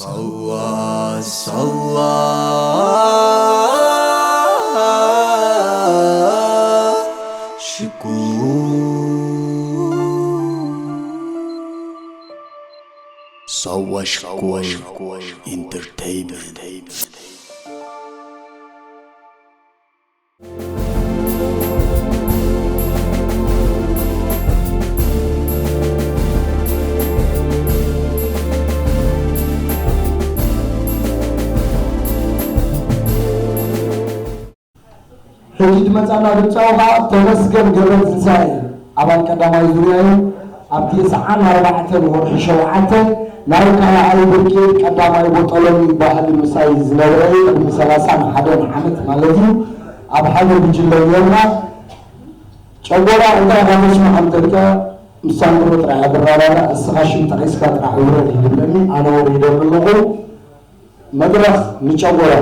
ሳዋ ሳዋ ሽኮር ሳዋ ሽኮር ኢንተርተይንመንት። ሕጂ ዝመጻና ድምጻዊ ኸኣ ተመስገን ገብረትንሳኤ፣ ኣባል ቀዳማይ ዙርያ እዩ። ኣብ ተስዓን ኣርባዕተን ወርሒ ሸውዓተ ናይ ካልኣይ ብርጌድ ቀዳማይ ቦጦሎኒ ባህሊ ምሳይ ዝነበረ እዩ። ቅድሚ ሰላሳን ሓደን ዓመት ማለት እዩ። ኣብ ሓደ ጉጅለ ጌርና ጨጎራ እንታይ ኢኻ ተስምዖም ተልካ፣ ምሳን ብሩ ጥራሕ እያ ትረዳዳእ፣ እስኻ ሽም ጠቒስካ ጥራሕ ውረድ እዩ ዝብለኒ፣ ኣነ ወሪደ ኣለኹ። መድረኽ ንጨጎራ።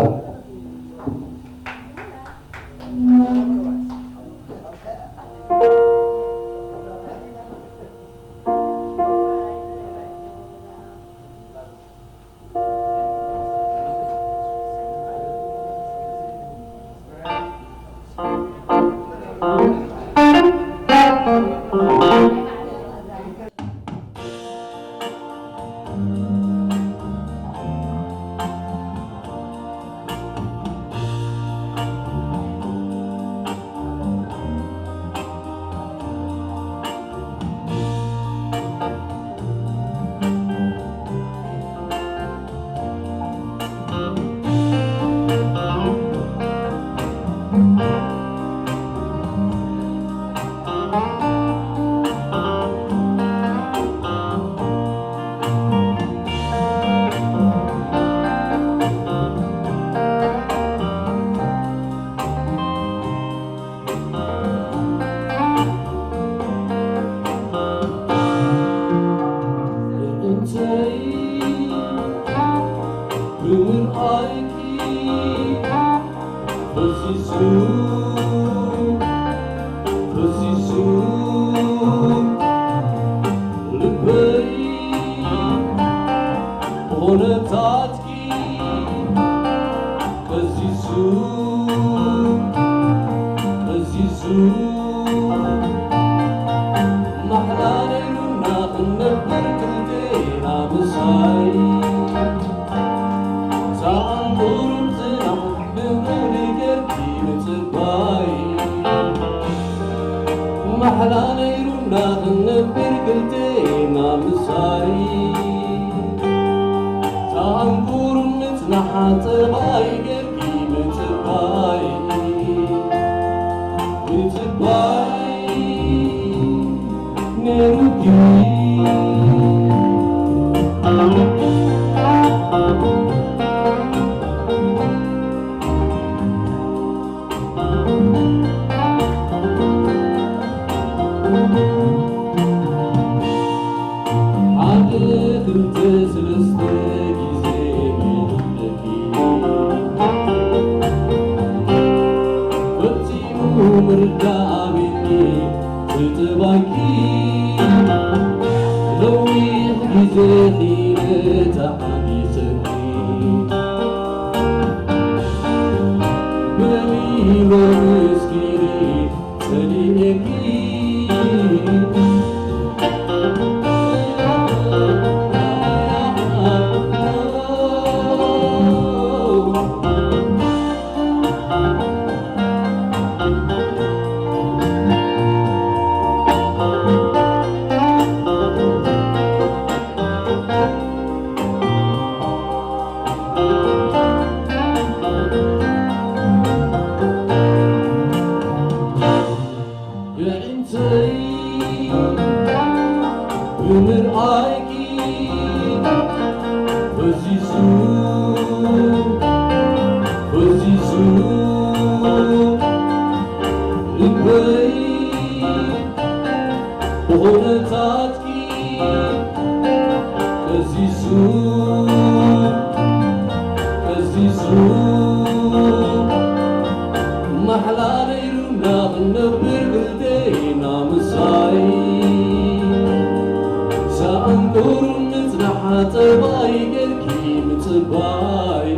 ጽባይ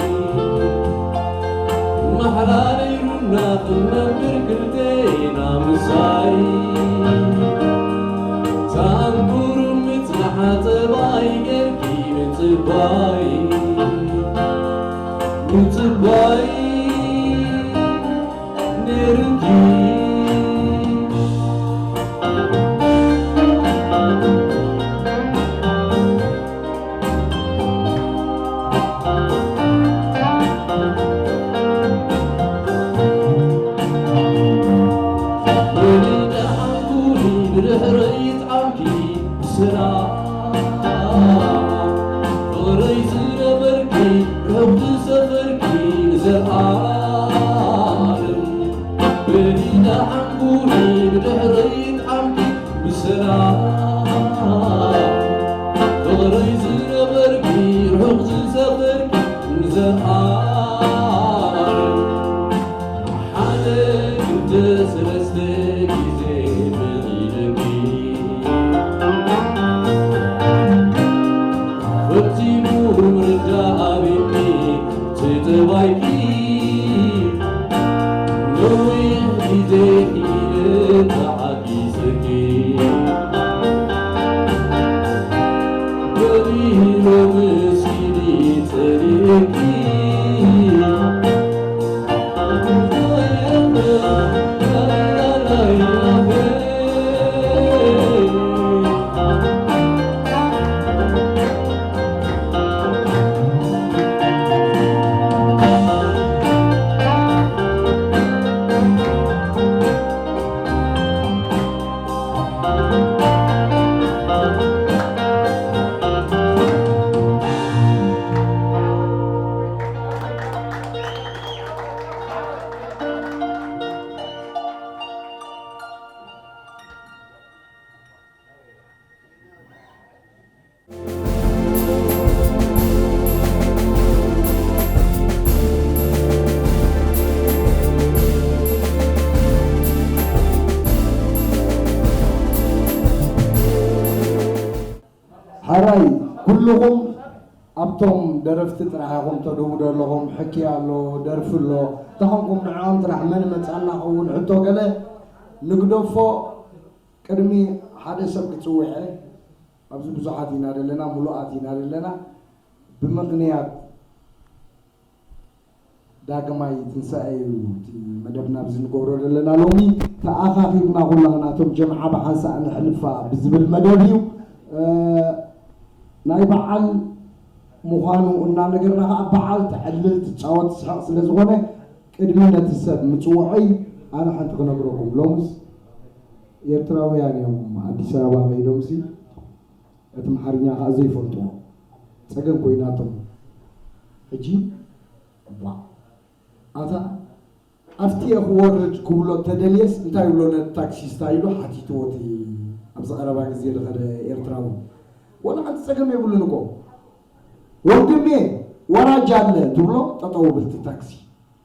ማሕላ ነይሩና ክንነብር ክልቴና ምሳይ ሳንኩሩ ምጽናሓ ጸባይ ጌርኪ ምጽባይ ምጽባይ ነይሩኪ። ሓራይ ኩልኹም ኣብቶም ደረፍቲ ጥራሕ ኢኹም ተድቡ ዘለኹም። ሕኪ ኣሎ፣ ደርፊ ኣሎ። እንተኾንኩም ንዕኦም ጥራሕ መን መጻና ክኸውን ሕቶ ገለ ንግደፎ። ቅድሚ ሓደ ሰብ ክጽውዐ ኣብዚ ብዙሓት ኢና ዘለና፣ ምሉኣት ኢና ዘለና። ብምኽንያት ዳግማይ ትንሳኤ እዩ እቲ መደብና ኣብዚ ንገብሮ ዘለና። ሎሚ ተኣኻኺብና ኩላና እቶም ጀምዓ ብሓንሳእ ንሕልፋ ብዝብል መደብ እዩ። እ፣ ናይ በዓል ምዃኑ እናነገርና ከዓ በዓል ተዕልል፣ ትጫወት፣ ትስሕቕ ስለ ዝኾነ ቅድሚ ነቲ ሰብ ምጽውዐይ ኣነ ሓንቲ ክነግረኩም። ሎምስ ኤርትራውያን እዮም ኣዲስ ኣበባ ከይዶምሲ እቲ ኣምሓርኛ ከዓ ዘይፈልጥዎ ጸገም ኮይናቶም። ሕጂ ዋ፣ ኣታ ኣብቲ እየ ክወርድ ክብሎ ተደልየስ እንታይ ይብሎ ነቲ ታክሲስታ ኢሉ ሓቲትዎ እቲ ኣብዚ ቀረባ ግዜ ዝኸደ ኤርትራዊ። ዋላ ሓንቲ ጸገም የብሉን እኮ። ወንድሜ ወራጅ ኣለ ትብሎ ጠጠው ብል እቲ ታክሲ።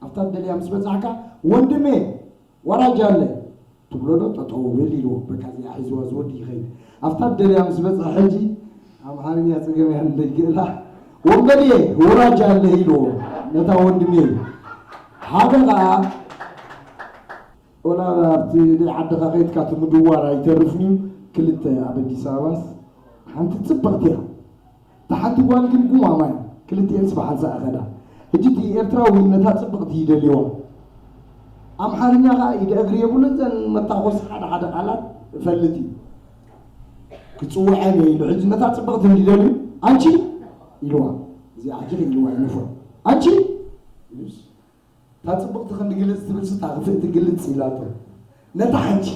ኣብታ ደልያ ምስ በጻሕካ ወንድሜ ወራጅ ኣለ ትብሎ ዶ ጠጠው ብል ኢልዎ። በቃ እዚኣ ሒዝዋ ዝወዲ ይኸይድ። ኣብታ ደልያ ምስ በጽሐ ሕጂ ኣምሓርኛ ጸገም እያ እንደይክእላ ወንበዴ ወራጅ ኣለ ኢልዎ ነታ ወንድሜ። ሓደ ኸኣ ወላ ኣብቲ ናይ ዓድኻ ከይድካ እቲ ምድዋር ኣይተርፍን እዩ። ክልተ ኣብ ኣዲስ ኣበባስ ሓንቲ ጽብቕቲ እያ። እታ ሓንቲ ጓል ግን ጉማማ እያ። ክልቲኤንስ ብሓንሳእ ይኸዳ። ሕጂ እቲ ኤርትራዊ ነታ ጽብቕቲ ይደልይዋ። ኣምሓርኛ ኸኣ ኢደ እግሪ የብሉን። ዘን መታኾሲ ሓደ ሓደ ቃላት እፈልጥ እዩ። ክጽውዐን እየ ኢሉ። ሕጂ ነታ ጽብቕቲ እንዲደልዩ፣ "ኣንቺ" ኢልዋ። እዚኣ ሕጂ ኢልዋ ይንፍሮ። "ኣንቺ" ኢሉስ፣ እታ ጽብቕቲ ክንዲ ግልጽ ትብል ስታ ክፍእቲ ግልጽ ኢላቶ። ነታ ሓንቺ።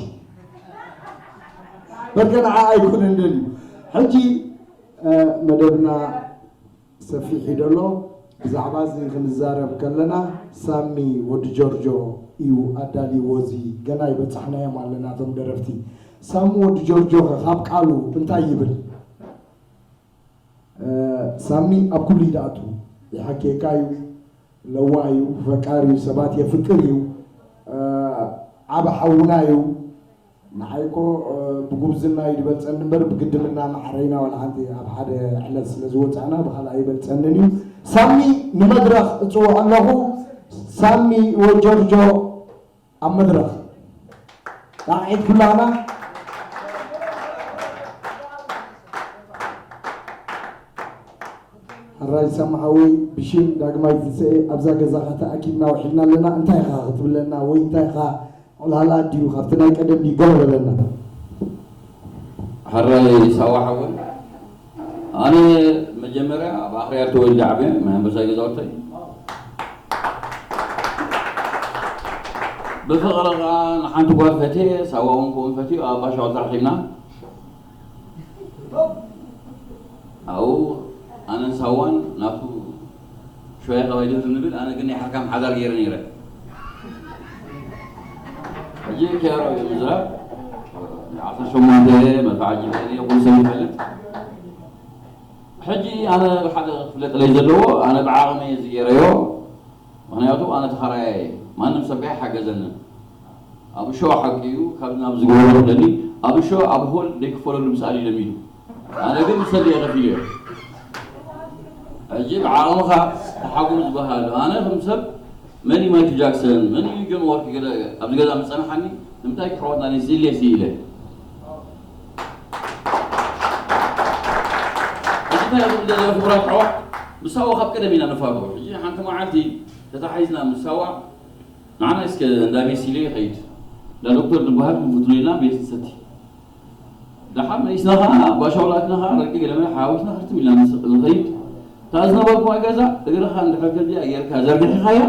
በቃ ንዓ ኣይኮነን ደልዩ። ሕጂ፣ እ፣ መደብና ሰፊሕ እዩ ደሎ። ብዛዕባ እዚ ክንዛረብ ከለና ሳሚ ወዲ ጆርጆ እዩ ኣዳልይዎ። እዚ ገና ይበጻሕናዮም ኣለና እቶም ደረፍቲ። ሳሚ ወዲ ጆርጆ ኸ ካብ ቃሉ እንታይ ይብል? እ፣ ሳሚ ኣብ ኩሉ ይድኣቱ። ይሓኬካ እዩ፣ ለዋህ እዩ፣ ፈቃር እዩ፣ ሰባት የፍቅር እዩ። እ፣ ዓቢ ሓውና እዩ። ንዓይ እኮ፣ እ፣ ብጉብዝና እዩ ዝበልጸኒ እምበር ብግድምና ማዕረይና ዋላ ሓንቲ ኣብ ሓደ ዕለት ስለ ዝወጻእና ብኻልእ ኣይበልጸንን እዩ። ሳሚ ንመድረኽ እጽውዖ ኣለኹ። ሳሚ ወጆርጆ ኣብ መድረኽ። ጣቕዒት ኩላና። ሕራይ ሳሚ ሓወይ፣ ብሽም ዳግማይ ትንሳኤ ኣብዛ ገዛኻ ተኣኪብና ውዒልና ኣለና። እንታይ ኢኻ ክትብለና ወይ እንታይ ኢኻ ዕላላ ድዩ ካብቲ ናይ ቀደም ድዩ? ገለ በለና። ሕራይ ሳዋ ሓወይ፣ ኣነ መጀመርያ ኣብ ኣኽርያር ተወልደ ዓብየ፣ ማይ ኣንበሳ ገዛውተይ። ብፍቕሪ ኸዓ ንሓንቲ ጓል ፈትየ፣ ሳዋ እውን ከምኡ ፈትዩ፣ ኣብ ኣባሻው ተራኺብና። ኣብኡ ኣነን ሳዋን ናቱ ሸውያ ካባይ ድህር ንብል፣ ኣነ ግን ናይ ሓካም ሓዳር ገይረ ነይረ። ሕጂ ኪያሮ እዩ ምዝራብ። ዓሰርተ ሸሞንተ መድፍዓ ጅብኤል እየ፣ ኩሉ ሰብ ይፈልጥ። ሕጂ ኣነ ሓደ ክፍለጠለይ ዘለዎ፣ ኣነ ብዓቕመይ እየ ዝገይረዮ። ምኽንያቱ ኣነ ተኸራያይ እየ፣ ማንም ሰብ ኣይሓገዘንን። ኣብ ሾ ሓቂ እዩ፣ ካብ ናብ ዝገበሮ ክለኒ፣ ኣብ ሾ ኣብ ሆል ዘይክፈለሉ ምስኣል እዩ ለሚዱ። ኣነ ግን ብሰንደይ ከፊለዮ። ሕጂ ብዓቕምኻ ተሓጉም ዝበሃል፣ ኣነ ከም ሰብ መን እዩ ማይክል ጃክሰን፣ መን እዩ ጆን ዋክ፣ ገለ ኣብዚ ገዛ ምስ ጸንሓኒ፣ ንምንታይ ኣሕዋትና ነዚ ኢለ ኢለ? ሕጂ እንታይ እዮም ዝደልዩ ክቡራት ኣሕዋት? ምሳዋ ካብ ቀደም ኢና ንፋቶ። ሕጂ ሓንቲ መዓልቲ ተታሒዝና ምሳዋ፣ ንዓና እስከ እንዳ ቤት ኢለ ይኸይድ። እንዳ ዶክተር ዝበሃል ክንፍትኖ ኢልና ቤት ንሰቲ። ደሓር መሊስና ኸዓ፣ ባሻውላትና ኸዓ፣ ረቂ ገለመለ ሓዋዊስና ክርትም ኢልና ንስ-፣ ንኸይድ። እታ ዝነበርኩዋ ገዛ፣ እግርኻ እንድሕር ከምዚኣ ጌርካ ዘርጊሕኻያ፣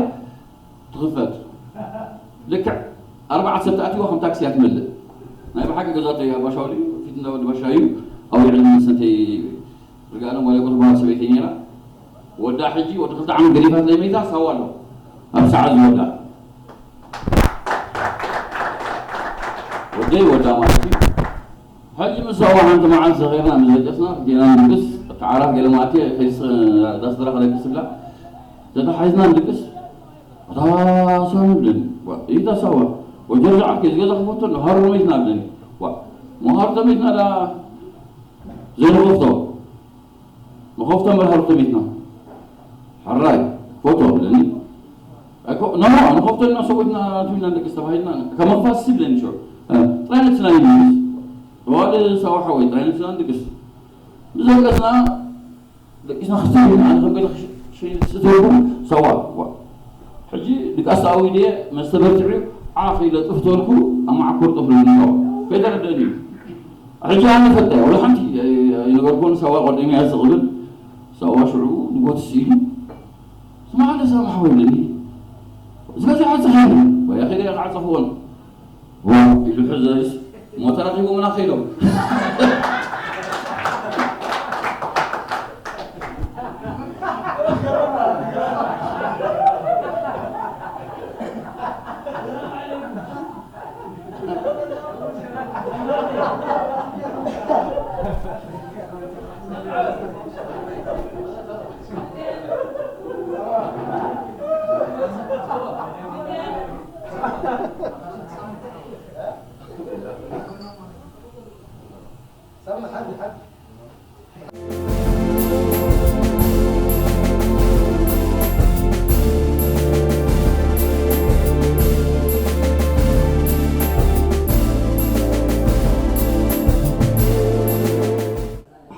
ትኽፈት። ልክዕ ኣርባዕተ ሰብ ተኣትይዋ ከም ታክሲ እያ ትመልእ። ናይ ብሓቂ ገዛቶ እዩ፣ ኣባሻውል እዩ፣ ፊት እንዳ ወዲ ባሻ እዩ። ኣውሊዕኒ መሰንተይ ርግኣሎም ዋልያ እኮ ትበሃል ሰበይቲ ነይራ። ወዳ ሕጂ ወዲ ክልተ ዓመት ገዲፋትለይ መይታ፣ ሳዋ ኣሎ። ኣብ ሰዓት ዝወዳ። ወደይ ወዳ ማለት እዩ። ሕጂ ምስ ሳዋ ሓንቲ መዓልቲ ሰኺርና ምስ ደቀስና፣ ክልቴና ንድቅስ፣ ኣብቲ ዓራት ገለ መዓልቲ ከይስ-፣ ዳስ ድራ ክደቅስ እብላ። ተታሓሒዝና ንድቅስ። ኣታ ሳሚ ብለኒ። ዋ፣ ኢታ ሳዋ። ወጀርጃ ዓርከይ፣ እዚ ገዛ ክፈቶ ኣሎ፣ ሃሩ መይትና ብለኒ። ዋ፣ መሃሩ ተመይትና ዳ ዘይንኸፍቶ። ንኸፍቶ እምበር ሃሩ ተመይትና። ሕራይ፣ ፎቶ ብለኒ። ኣኮ፣ ኖ፣ ንኸፍቶ ኢልና ሰዊትና፣ ኣትዊና ንድቅስ ተባሂልና። ካብ ምኽፋት ሲ ብለኒ ሽዑ። እ፣ ጥራይ ነብስና ንድቅስ። ተዋደ ሳዋ ሓወይ፣ ጥራይ ነብስና ንድቅስ። ብዘለስና ደቂስና ክስተ ኢልና፣ ኣነ ከም ገለ ክሽ-፣ ክሽ-፣ ስተይኩ ሰዋ፣ ዋ። ሕጂ ድቃስ ኣዊደ መስተ በርቲዑ፣ ዓኽ ኢለ ጥፍተልኩ፣ ኣብ መዓኮር ጠፍሉ ሰዋ። ከይተረደእኒ እዩ። ሕጂ ኣነ ፈልጠ፣ ወላ ሓንቲ ኣይ-፣ ኣይነበርኩን፣ ሰዋ ጓደኛ ዝቕብል፣ ሰዋ ሽዑ ንጎት ስኢሉ፣ ስማዕ፣ ኣነ ሰላም ሓወይ ብለኒ። እዚ ገዛ ይዓጽ ኸይኑ፣ ወይ ኣኺለ ይዓጸኽዎን። ዋ፣ ኢሉ ሕዘስ፣ ሞተር ኣኺቦምና ከይዶም።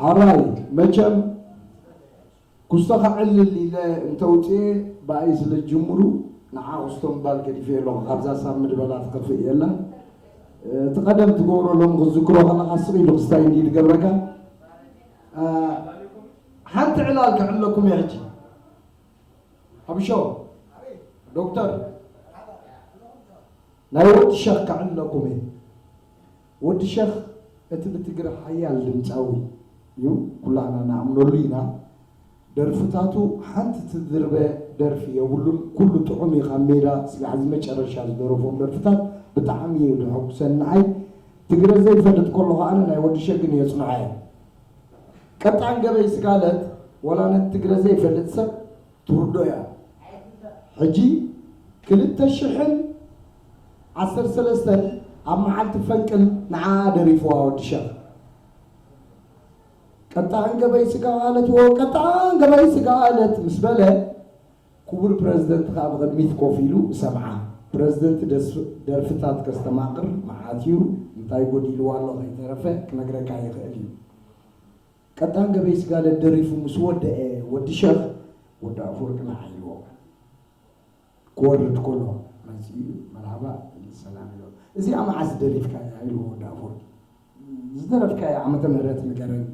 ሓራይ መቸም ኩስቶ ከዕልል ኢለ እንተውፅኤ ብኣይ ስለ ዝጅምሩ ንዓ ኩስቶ ምባል ገዲፈ ኣለኹ። ካብዛ ሳብ ምድበላ ትኸፍእ የላን። እቲ ቀደም ትገብሮ ሎም ክዝክሮ ከለኻ ስቕ ኢሉ ክስታይ እንዲ ዝገብረካ። ሓንቲ ዕላል ክዕለኩም እየ ሕጂ። ኣብሾ ዶክተር ናይ ወዲ ሸኽ ክዕለኩም እየ። ወዲ ሸኽ እቲ ብትግረ ሓያል ድምፃዊ እዩ፣ ኩላና ንኣምነሉ ኢና። ደርፍታቱ ሓንቲ ትድርበ ደርፊ የብሉን፣ ኩሉ ጥዑም እዩ። ካብ ሜዳ ስጋዕ እዚ መጨረሻ ዝደረፎም ደርፍታት ብጣዕሚ እዩ ዘሐጉሰኒ ንዓይ። ትግረ ዘይፈልጥ ከለኹ ኣነ ናይ ወዲ ሸግን የጽንዖ እየ። ቀጣን ገበይ ስጋለት ወላ ነቲ ትግረ ዘይፈልጥ ሰብ ትውርዶ እያ። ሕጂ ክልተ ሽሕን ዓሰርተ ሰለስተን ኣብ መዓልቲ ፈንቅል ንዓኣ ደሪፍዋ ወዲ ሸኽ። ቀጣን ገበይ ስጋ ኣለት፣ ወ ቀጣን ገበይ ስጋ ኣለት ምስ በለ፣ ክቡር ፕረዚደንት ከኣ ብቕድሚት ኮፍ ኢሉ ሰምዓ። ፕረዚደንት ደስ-፣ ደርፍታት ከስተማቕር መዓት እዩ፣ እንታይ ጎዲልዋ ኣሎ ከይተረፈ ክነግረካ ይኽእል እዩ። ቀጣን ገበይ ስጋ ኣለት ደሪፉ ምስ ወደአ፣ ወዲ ሸኽ፣ ወዲ ኣፈወርቂ ንዓ ኢልዎ። ክወርድ ከሎ መጺኡ፣ መርሓባ፣ ሰላም ኢልዎ። እዚኣ መዓስ ደሪፍካያ? ኢልዎ ወዲ ኣፈወርቂ። ዝደረፍካያ ዓመተ ምህረት ንገረኒ።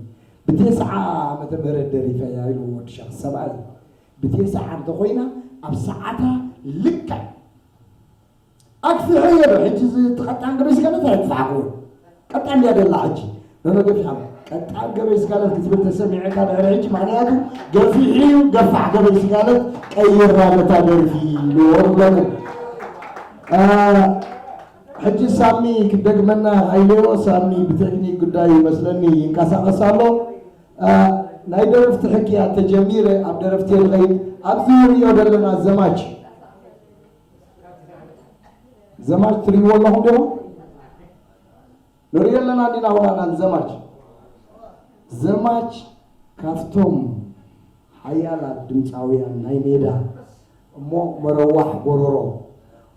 ብቴስዓ ዓመተ ምህረት ደሪፈያ ኢልዎ ወዲ ሸኽ። ሰብኣይ ብቴስዓ እንተኾይና ኣብ ሰዓታ ልክዕ ኣግፊሐዮ ዶ? ሕጂ እዚ እቲ ቀጣን ገበይ ስጋለት ኣይግፋዕክዎ። ቀጣን ድያ ደላ ሕጂ? ኖኖ ገፊሓ። ቀጣን ገበይ ስጋለት ክትብል ተሰሚዐካ ድሕሪ ሕጂ፣ ምኽንያቱ ገፊሑ እዩ፣ ገፋሕ ገበይ ስጋለት ቀይራ ነታ ደርፊ ኢልዎ ንብለኩም። አ፣ ሕጂ ሳሚ ክደግመና ሓይለዮ፣ ሳሚ ብቴክኒክ ጉዳይ ይመስለኒ ይንቀሳቐስ ኣሎ። አ፣ ናይ ደረፍቲ ሕክያት ተጀሚረ፣ ኣብ ደረፍቲ ንኸይድ። ኣብዚ ንሪኦ ዘለና ዘማች፣ ዘማች ትሪእዎ ኣለኹም ዲኹም? ንሪኦ ኣለና እንዲና ሆናና ዘማች። ዘማች ካብቶም ሓያላት ድምፃውያን ናይ ሜዳ፣ እሞ መረዋሕ ጎረሮ፣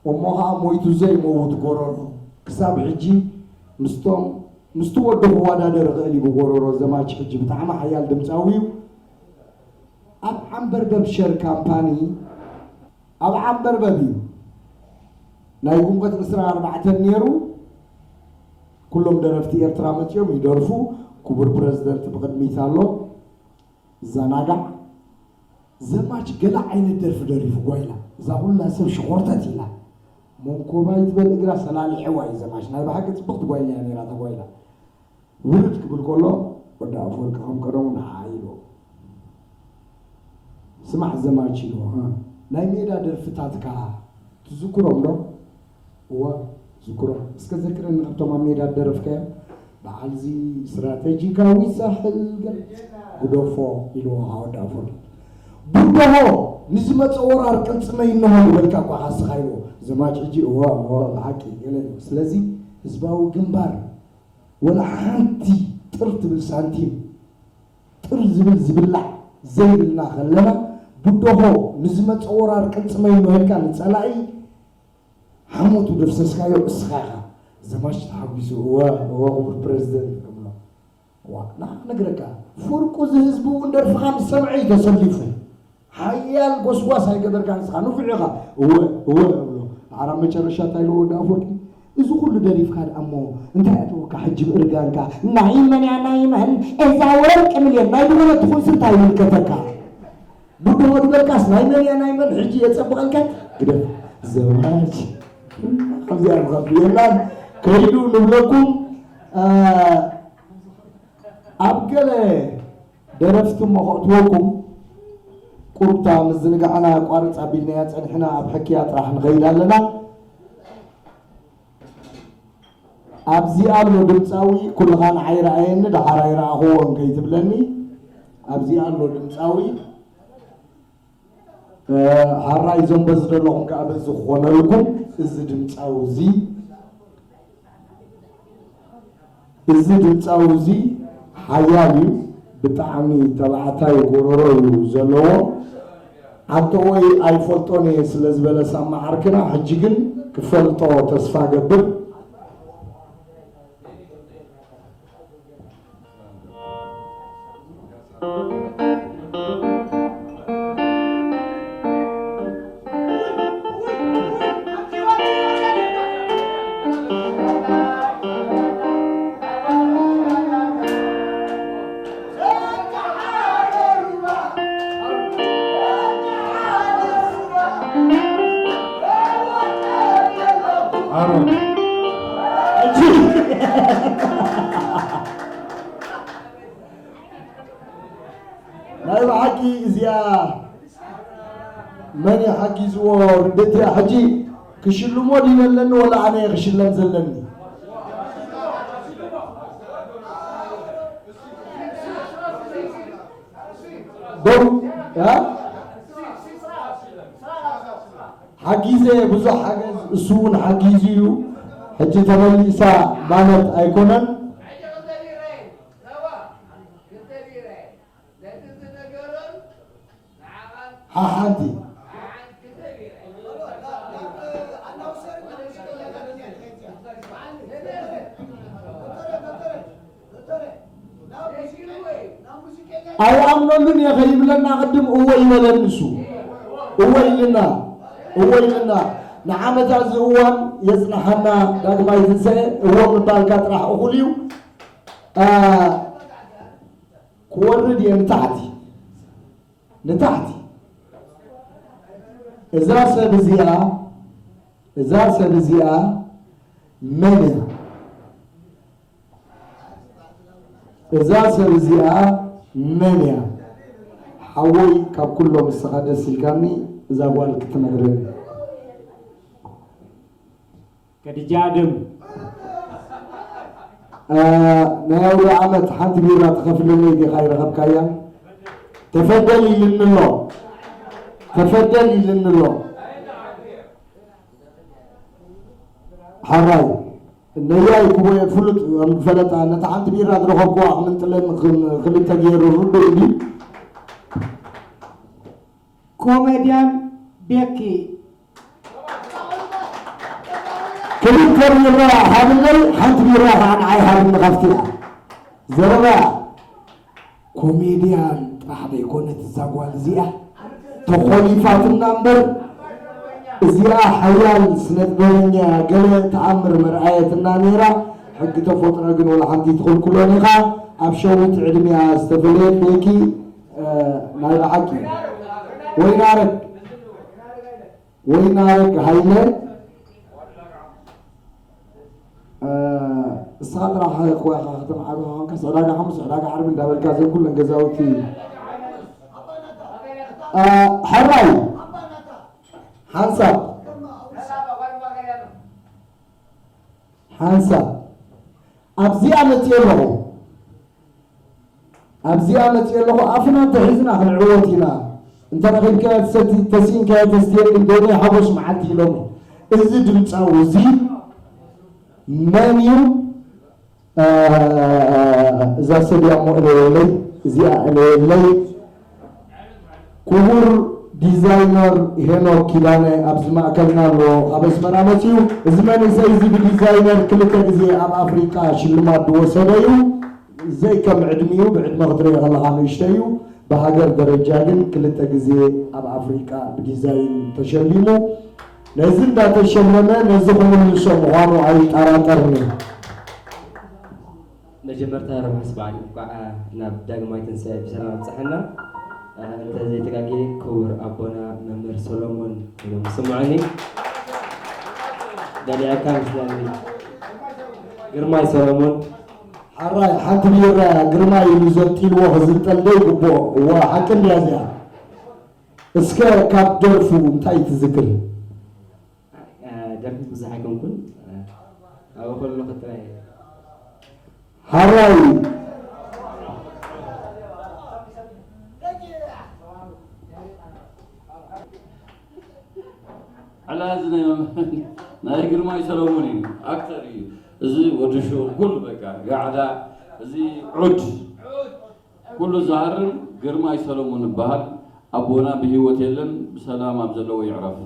እሞ ኸዓ ሞይቱ ዘይመውት ጎረሮ፣ ክሳብ ሕጂ ምስቶም፣ ምስቲ ወዱ ክወዳደር ይኽእል እዩ ብጎረሮ። ዘማች ሕጂ ብጣዕሚ ሓያል ድምፃዊ እዩ። ኣብ ዓንበርበብ ሸር ካምፓኒ፣ ኣብ ዓንበርበብ እዩ ናይ ግንቦት ዕስራን ኣርባዕተን ነይሩ። ኩሎም ደረፍቲ ኤርትራ መጺኦም ይደርፉ። ክቡር ፕረዚደንት ብቕድሚት ኣሎ። ዘናጋዕ ዘማች ገለ ዓይነት ደርፊ ደሪፉ ጓይላ። እዛ ኩላ ሰብ ሽኾርተት ኢላ። መንኮባይ ትበል እግራ ሰላሊዐዋ እዩ ዘማች። ናይ ብሓቂ ጽብቕቲ ጓይላ እያ ነይራ እታ ጓይላ። ውርድ ክብል ከሎ ወዲ ኣፈወርቂ ከም ቀደሙ ንዓ ኢልዎ። ስማዕ ዘማች ኢልዎ፣ እ፣ ናይ ሜዳ ደርፍታትካ ትዝክሮም ዶ? እወ፣ ዝክሮም። እስከ ዘክረኒ ካብቶም ኣብ ሜዳ ደረፍካዮም። በዓልዚ ስትራተጂካዊ ሳሕል ገለ ግደፎ ኢልዎ ወዲ ኣፈወርቂ። ብደሆ ንዝመፀ ወራር ቅልፅመይ እንሆ ዝበልካ እኳ ካስኻ ኢልዎ። ዘማች ሕጂ እወ፣ እወ፣ ብሓቂ ገለ ኢልዎ። ስለዚ ህዝባዊ ግንባር ወላ ሓንቲ ጥር ትብል ሳንቲም፣ ጥር ዝብል ዝብላዕ ዘይብልና ከለና፣ ብደሆ ንዝመፀ ወራር ቅልፅመይ እንሆ ኢልካ ንፀላኢ ሓሞቱ ደፍሰስካዮ እስኻ ኢኻ። ዘማች ተሓጒሱ፣ እወ፣ እወ፣ ክቡር ፕረዚደንት፣ ክብሎ። ዋ፣ ንዓ ክነግረካ፣ ፍርቁ እዚ ህዝቢ እውን ደርፍኻ ምስ ሰምዐ እዩ ተሰሊፉ። ሓያል ጎስጓስ ኣይገበርካን ንስኻ፣ ንፉዕ ኢኻ። እወ፣ እወ፣ እብሎ። ንዓና መጨረሻ እንታይ ኢልዎ ወዲ ኣፈወርቂ? እዚ ኩሉ ደሪፍካ ደኣ እሞ እንታይ ኣእተወካ ሕጂ ብእርጋንካ? ናይ መን እያ ናይ መን እዛ ወርቂ ሚልዮን? ናይ ዝኾነ ትኹን ስንታይ ይምልከተካ? ብድሆ ዝበልካስ ናይ መን እያ ናይ መን? ሕጂ የጸብቐልካ? ግደፍ። ዘማች። ከምዚኣ ንኸብዱ የላን። ከይዱ ንብለኩም፣ አ፣ ኣብ ገለ ደረፍቲ እሞ ከእትወኩም፣ ቁሩብታ ምዝንጋዕና ቋርጽ ኣቢልናያ ጸኒሕና ኣብ ሕክያ ጥራሕ ንኸይድ ኣለና። ኣብዚ ኣሎ ድምጻዊ፣ ኩልኻ ንዓይ ረኣየኒ፣ ደሓር ኣይረኣኽዎን ከይትብለኒ። ኣብዚ ኣሎ ድምጻዊ፣ እ፣ ሓራይ ዞም በዚ ዘለኹም ከኣ በዚ ክኾነልኩም። እዚ ድምጻዊ እዚ፣ እዚ ድምጻዊ እዚ ሓያል እዩ። ብጣዕሚ ተባዕታይ ጎረሮ እዩ ዘለዎ። ዓንተወይ ኣይፈልጦን እየ ስለ ዝበለ ሳማ ዓርክና፣ ሕጂ ግን ክፈልጦ ተስፋ ገብር። ኣሮን። ናይ ብሓቂ እዚኣ መን እዩ ሓጊዝዎ? ርድእቲ እያ። ሕጂ ክሽልሞ ድዩ ዘለኒ ወላ ኣነ እየ ክሽለም ዘለኒ? ደው፣ እ? ሓጊዘ ብዙሕ ሓገዝ እሱ እውን ሓጊዙ እዩ። ሕጂ ተመሊሳ ማለት ኣይኮነን። ሓሓንቲ ኣይኣምነሉን እየ ከይብለና ቅድም እወ ይበለን ንሱ። እወ ኢልና፣ እወ ኢልና። ንዓመታ እዚ እዋን የጽንሓና ዳግማይ ትንሳኤ፣ እወ ምባልካ ጥራሕ እኹል እዩ። አ፣ ክወርድ እየ ንታሕቲ፣ ንታሕቲ። እዛ ሰብ እዚኣ፣ እዛ ሰብ እዚኣ መን እያ? እዛ ሰብ እዚኣ መን እያ? ሓወይ ካብ ኩሎም ንስኻ ደስ ኢልካኒ እዛ ጓል ክትነግረኒ። ከድጃ ኣደም። እ፣ ናይ ኣውደ ዓመት ሓንቲ ቢራ ትኸፍለለይ ዲኻ ይረኸብካያ? ተፈደል ኢልኒ ኣሎ። ተፈደል ኢልኒ ኣሎ። ሓራይ ነያይ ክቦየ ፍሉጥ ከም ዝፈለጣ ነታ ሓንቲ ቢራ ዝረኸብኩዋ ክምንጥለን ክልተ ገይሩ ርዱእ እንዲ። ኮሜድያን ቤኪ። ክልተ ቢራ ሃብለይ፣ ሓንቲ ቢራ ከዓ ንዓይ ሃብኒ ካብቲ እያ። ዘረባ ኮሜድያን ጥራሕ ዘይኮነት እዛ ጓል እዚኣ ተኾሊፋትና እምበር፣ እዚኣ ሓያል ስነጥበበኛ ገለ ተኣምር መርኣየትና ነይራ። ሕጊ ተፈጥሮ ግን ወላ ሓንቲ ትኽልክሎን ኢኻ። ኣብ ሸዊት ዕድሚያ ዝተፈለየት ቤኪ፣ እ፣ ናይ ብሓቂ ወይናረግ ወይናረግ ሃይለ፣ እ፣ እስኻ ጥራሕ ክዋኻ ከተማዕርኻ ኮንካስ ዕዳጋ ሓሙስ፣ ዕዳጋ ዓርቢ እንዳበልካ ዘን ኩለን ገዛውቲ፣ እ፣ ሕራይ ሓንሳብ፣ ሓንሳብ ኣብዚኣ መፅየ ኣለኹ። ኣብዚኣ መፂአ ኣለኹ፣ ኣፍና እንተሒዝና ክንዕወት ኢና። እንተረኺብካዮ ትሰቲ፣ ተሲእንካዮ ተስትየኒ፣ ደመይ ሓጎስ መዓልቲ ኢሎም። እዚ ድምፃዊ እዚ መን እዩ? እ፣ እዛ ሰድያ እሞ እለየለይ፣ እዚኣ እለየለይ። ክቡር ዲዛይነር ሄኖክ ኪዳነ ኣብዚ ማእከልና ኣሎ፣ ካብ ኣስመራ መፂኡ። እዚ መንእሰይ እዚ ብዲዛይነር ክልተ ግዜ ኣብ ኣፍሪቃ ሽልማት ዝወሰደ እዩ። ዘይከም ዕድሚኡ፣ ብዕድመ ክትሪኦ ከለኻ ንእሽተይ እዩ። ብሃገር ደረጃ ግን ክልተ ግዜ ኣብ ኣፍሪቃ ብዲዛይን ተሸሊሙ። ነዚ እንዳተሸለመ ነዚ ክምልሶ ምዃኑ ኣይጠራጠርን። መጀመርታ ርሑስ በዓል እንኳዕ ናብ ዳግማይ ትንሳኤ ብሰላም ኣብፀሐና። እንተ ዘይተጋግየ ክቡር ኣቦና መምህር ሰሎሞን እዮም ዝስምዑኒ። በሊዐካ መስለኒ ግርማይ ሰሎሞን። ሓራይ ሓንቲ ቢራ ግርማይ ኢሉ ዘንጢልዎ ክዝንጠል ዘይግብኦ። እዋ ሓቂ እንድያ እዚኣ። እስከ ካብ ደርፉ እንታይ ትዝክር? እ፣ ደርፊ ብዙሕ ኣይኮንኩን፣ እ፣ ኣብኡ ከለኹ ጥራይ። ሓራይ። ዕላ እዚ ናይ መምህር ናይ ግርማይ ሰሎሞን እዩ፣ ኣክተር እዩ። እዚ ወዲ ሹቕ ኩሉ በቃ ጋዕዳ፣ እዚ ዑድ ኩሉ ዝሃርም ግርማይ ሰሎሞን ይበሃል። ኣቦና ብህይወት የለን፣ ብሰላም ኣብ ዘለዎ ይዕረፍ።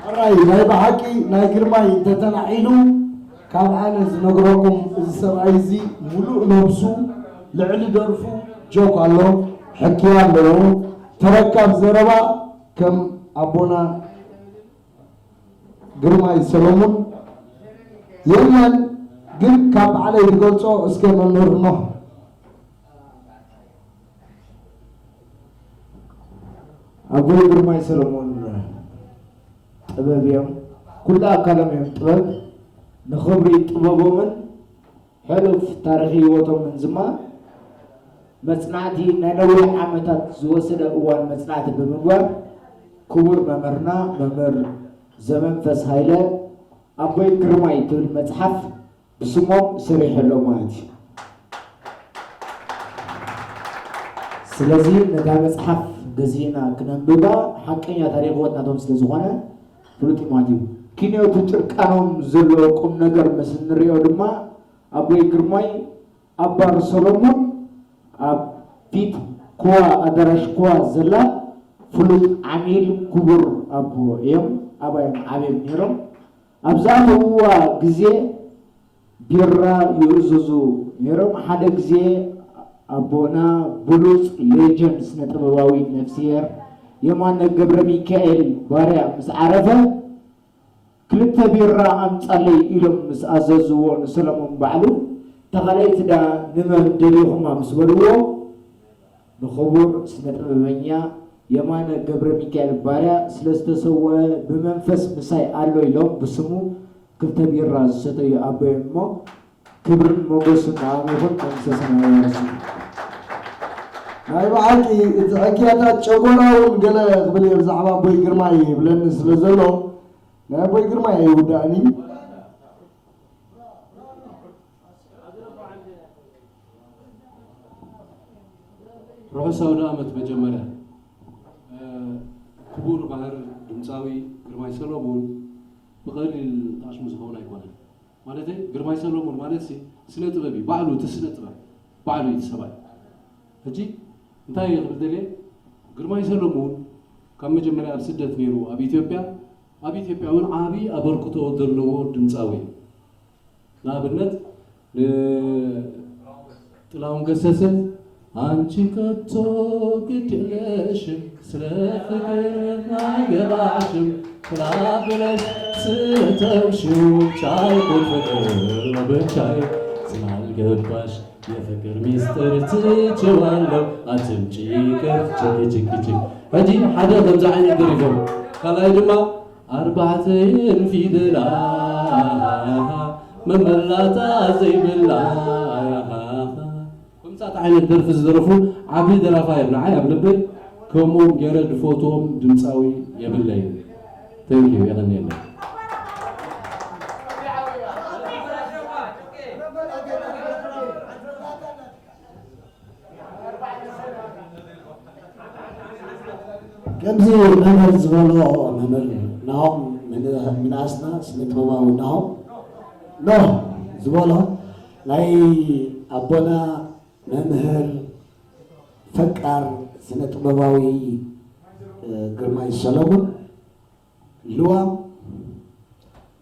ሕራይ ናይ ብሓቂ ናይ ግርማይ እንተተላዒሉ ካብ ኣነ ዝነግረኩም፣ እዚ ሰብኣይ እዚ ሙሉእ ነብሱ ልዕሊ ደርፉ ጆክ ኣሎ፣ ሕክያ ኣለዎ። ተረካብ ዘረባ ከም ኣቦና ግርማይ ሰሎሙን የለን፣ ግን ካብ ባዕለይ ዝገልጾ እስከ መምህር ኖህ። ኣቦይ ግርማይ ሰሎሞን ጥበብ እዮም፣ ኩሉ ኣካሎም እዮም ጥበብ። ንኽብሪ ጥበቦምን ሕሉፍ ታሪኽ ህይወቶምን ድማ መጽናዕቲ ናይ ነዊሕ ዓመታት ዝወሰደ እዋን መጽናዕቲ ብምግባር ክቡር መምህርና መምህር ዘመንፈስ ሃይለ ኣቦይ ግርማይ ትብል መጽሓፍ ብስሞም ሰሪሑ ኣሎ ማለት እዩ። ስለዚ ነታ መጽሓፍ ገዚእና ክነንብባ ሓቀኛ ታሪኽ ህይወት ናቶም ስለ ዝኾነ ፍሉጥ እዩ ማለት እዩ። ኪንዮቱ ጭርቃኖም ዘሎ ቁም ነገር ምስ እንሪኦ ድማ ኣቦይ ግርማይ ኣብ ባር ሰሎሞን ኣብ ፊት ኮዋ ኣዳራሽ ኮዋ ዘላ ፍሉጥ ዓሚል ክቡር ኣቦ እዮም። ኣባዮም ዓብዮም ነይሮም። ኣብ ዝኣተውዋ ግዜ ቢራ ይእዝዙ ነይሮም። ሓደ ግዜ ኣቦና ብሉጽ ሌጀንድ ስነ ጥበባዊ ነፍስሄር የማነ ገብረ ሚካኤል ባርያ ምስ ዓረፈ ክልተ ቢራ ኣምጻለይ ኢሎም ምስ ኣዘዝዎ ንሰለሞን ባዕሉ፣ እታ ካልኣይቲ ደኣ ንመን ደሊኹማ ምስ በልዎ፣ ንኽቡር ስነ ጥበበኛ የማነ ገብረ ሚካኤል ባርያ ስለ ዝተሰወአ ብመንፈስ ምሳይ ኣሎ ኢሎም ብስሙ ክልተ ቢራ ዝሰተዩ ኣቦ እዮም እሞ ክብርን ሞገስን ንዓኹም ይኹን። መንግስተ ሰማይ ያወርስኩም። ናይ ብሓቂ እቲ ሕክያታት ጨጎራ እውን ገለ ክብል እየ ብዛዕባ ኣቦይ ግርማይ ይብለኒ ስለ ዘሎ ናይ ኣቦይ ግርማይ ኣይውዳእን እዩ። ርሑስ ኣውደ ኣመት መጀመርያ ክቡር ባህር ድምፃዊ ግርማይ ሰሎሙን ብቐሊል ጣሽሙ ዝኸውን ኣይኮነን። ማለተይ ግርማይ ሰሎሙን ማለት ሲ ስነ ጥበብ እዩ ባዕሉ እቲ ስነ ጥበብ ባዕሉ እዩ ሰብኣይ። ሕጂ እንታይ እየ ክብል ደልየ ግርማይ ሰሎሙን ካብ መጀመርያ ኣብ ስደት ነይሩ ኣብ ኢትዮጵያ ኣብ ኢትዮጵያ እውን ዓብዪ ኣበርክቶ ዘለዎ ድምፃዊ እዩ። ንኣብነት ንጥላሁን ገሰሰ ኣንቲ ከቶ ግድ የለሽም ስለ ፍቅር ኣይገባሽም ስላ ብለሽ ስተውሽው ቻልኩት ፍቅር ብቻይ ስላልገባሽ የፍቅር ሚስጥር ትችዋለው ኣትምጪ ከፍ ችኪ ችኪ ችክ ሕጂ ሓደ ከምዚ ዓይነት ደሪፎም ካልኣይ ድማ ኣርባዕተን ፊደላ መመላታ ዘይብላ ከምሳት ዓይነት ደርፊ ዝደረፉ ዓብዪ ደራፋ እዮም ንዓይ ኣብ ልበይ ከምኦም ገይረ ድፈትዎም ድምፃዊ የብለይን። Thank you የቐንየለይ። ከምዚ መምህር ዝበሎ መምህር ናሆም ምንኣስና ስነ ጥበባዊ ናሆም ኖህ ዝበሎ ናይ ኣቦና መምህር ፈቃር ስነ ጥበባዊ ግርማይ ሰሎሙን ልዋም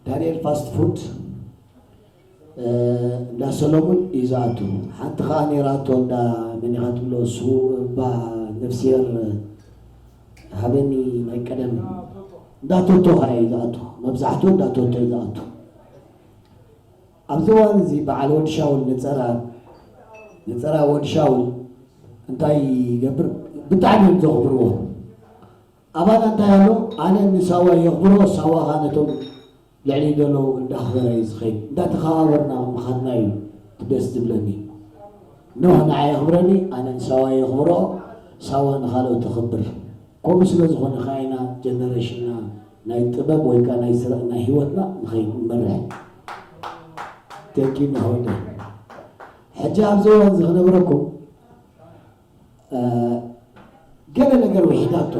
ዳንኤል ፋስት ፉድ እንዳ ሰሎሙን እዩ ዝኣቱ። ሓንቲ ከዓ ነይራቶ እንዳ መን ኢኻ ትብሎ እሱ እባ ነፍስሄር ሃበኒ ናይ ቀደም እንዳ ቶቶ ከዓ እዩ ዝኣቱ። መብዛሕትኡ እንዳ ቶቶ እዩ ዝኣቱ። ኣብዚ እዋን እዚ በዓል ወዲ ሻውል ነፀራ ነፀራ ወዲ ሻውል እንታይ ይገብር ብጣዕሚ እዮም ዘኽብርዎ። ኣባና እንታይ ኣሎ ኣነ ንሳዋ የኽብሮ ሳዋ ኻ ነቶም ልዕሊ ዘለዉ እንዳኽበረ እዩ ዝኸይድ እንዳተኸባበርና ምኻድና እዩ እቲ ደስ ዝብለኒ ኖህ ንዓ የኽብረኒ ኣነ ንሳዋ የኽብሮ ሳዋ ንኻልኦ ተኽብር ከምኡ ስለ ዝኾነ ኸዓ ኢና ጀነሬሽንና ናይ ጥበብ ወይ ከዓ ናይ ስራሕ ናይ ህይወትና ንኸይድ ንመርሕ ተኪ ንኸወደ ሕጂ ኣብዚ እዋን እዚ ክነግረኩም ገለ ነገር ውሒዳቶ